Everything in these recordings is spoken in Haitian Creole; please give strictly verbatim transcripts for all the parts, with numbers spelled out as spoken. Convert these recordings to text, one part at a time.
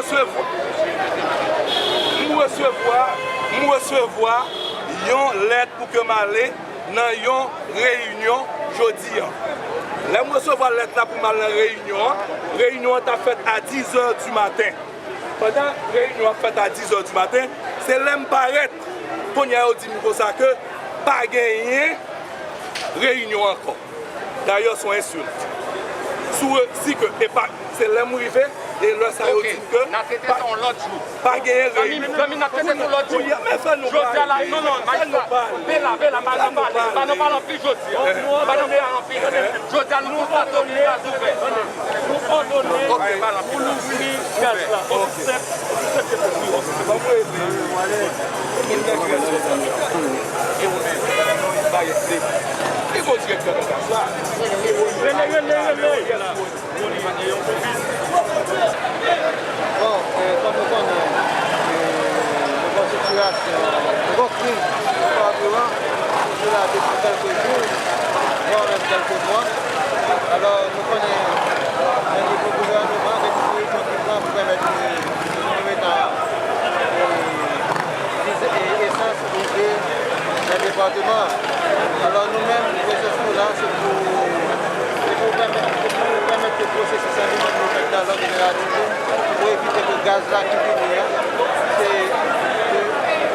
Resevwa, m resevwa, m resevwa yon lèt pou ke m ale nan yon reyinyon jodi a. Lè m resevwa lèt la pou m al nan reyinyon an, reyinyon an t ap fèt a dizè di maten. Pandan reyinyon an ap fèt a dizè di maten, se lè m parèt, kounye a yo di m konsa ke pa genyen reyinyon ankò. Dayè, se yon ensilt. Si w, si ke, e pa, se lè m rive, e lè sa yo di m ke pa, pa genyen reyinyon. Zanmi m, zanmi m, n ap trete tou lòt jou. Kounye a, men fè nou pale. Jodi a la, non, non, majistra, vela, vela, pa nan pale, pa nan pale anpil jodi a. Pa nan pale anpil. Jodi a, nou konstate yon blokaj ouvè. Nou òdone pou louvri gaz la. Osi senp, osi senp ke posib. Ban mwen ede. Moun nan ki responsab la. E ou menm, ba yo ede. E bon direktè nan gaz la. E bon. Rele, rele, rele. Bon, e, kòm nou konnen, e, nou gon sitiyasyon, nou gon kriz nan kabiran, ki la depi kèlke jou, vwa menm kèlke mwa. Alò, nou konnen, nan nivo gouvènman, gen disponisyon ki pran pou pèmèt ke nou mete an, e, e, esans rive nan depatman an. Alò, nou menm, prezans nou la, se pou, se pou pèmèt, se pou pèmèt ke pwosesis an li menm li fèt nan lòd e nan ladisiplinn, pou evite ke gaz la ki vini an, se ke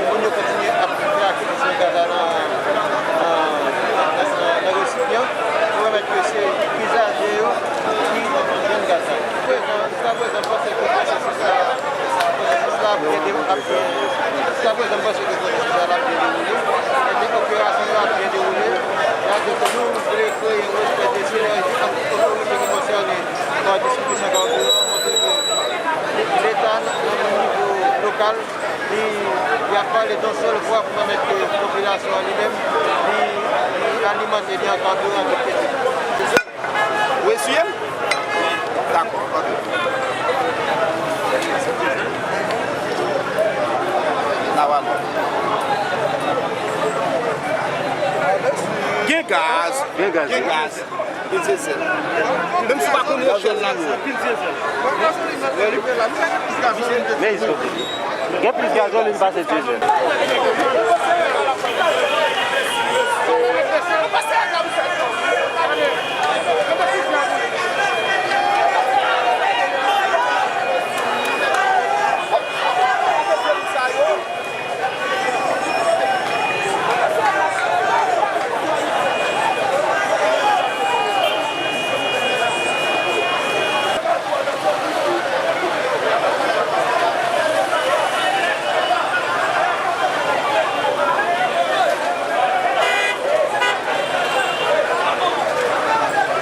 moun yo kontinye ap fè akizisyon gaz la nan, nan, nan, nan resipyan, pou pèmèt ke se izaje yo ki jwenn gaz la. Prezan, Jiska prezan, m panse ke pwosesis la, pwosesis la ap byen de-, ap byen, jiska prezan, m panse ke pwosesis la ap byen dewoule. E ke operasyon yo ap byen dewoule. Sètadi ke nou vle kreye yon espès de sinèji ant otorite ki konsène nan distribisyon kabiran, kote ke Leta nan nivo lokal, li, li ap pale yon sèl vwa pou pèmèt ke popilasyon an li menm, li, li alimante li an kabiran de kèl. Ou eswiye m? Dakò, ok. N a wè non. Gen gaz. Gen gaz. Gen gaz. Pil dyezèl. Menm si w pa konn rejyon nan. Pil dyezèl. Men isit. Gen plis gazolin pase dyezèl.